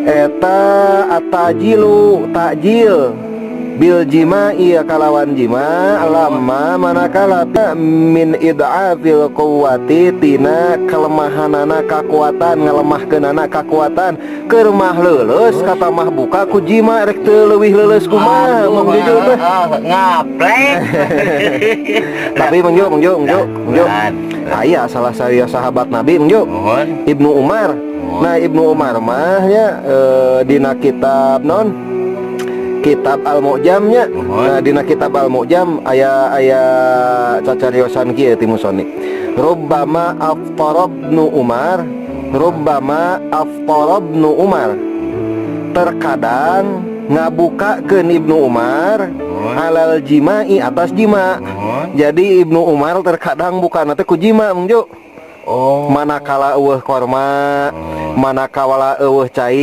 Eta at-ta'jilu, takjil, bil jima'i, kalawan jima, lamma manakala min id'afil quwwati, tina kelemahanana kakuatan, ngalemahkeunana kakuatan. Keur mah leuleus kata mah buka ku jima, rek teu leuwih leuleus kumaha, Mang Juju teh? Ah, ngaplek. Tapi Mang Jo, Mang Jo, Mang Jo, Mang Jo, aya salah saya sahabat Nabi, Mang Jo. Mohon. Ibnu Umar. Nah, Ibnu Umar mah nya dina kitab non kitab Al-Mu'jamnya. Mohon. Nah, dina kitab Al-Mu'jam aya aya cacariosan kieu ti musonif: rubbama aftarabnu Umar, rubbama aftarabnu Umar, terkadang ngabukakeun Ibnu Umar, Mohon. alal jima'i, atas jima. Mohon. Jadi Ibnu Umar terkadang buka teh ku jima, Mang Jo. Oh. Manakala euweuh korma, manakala euweuh cai.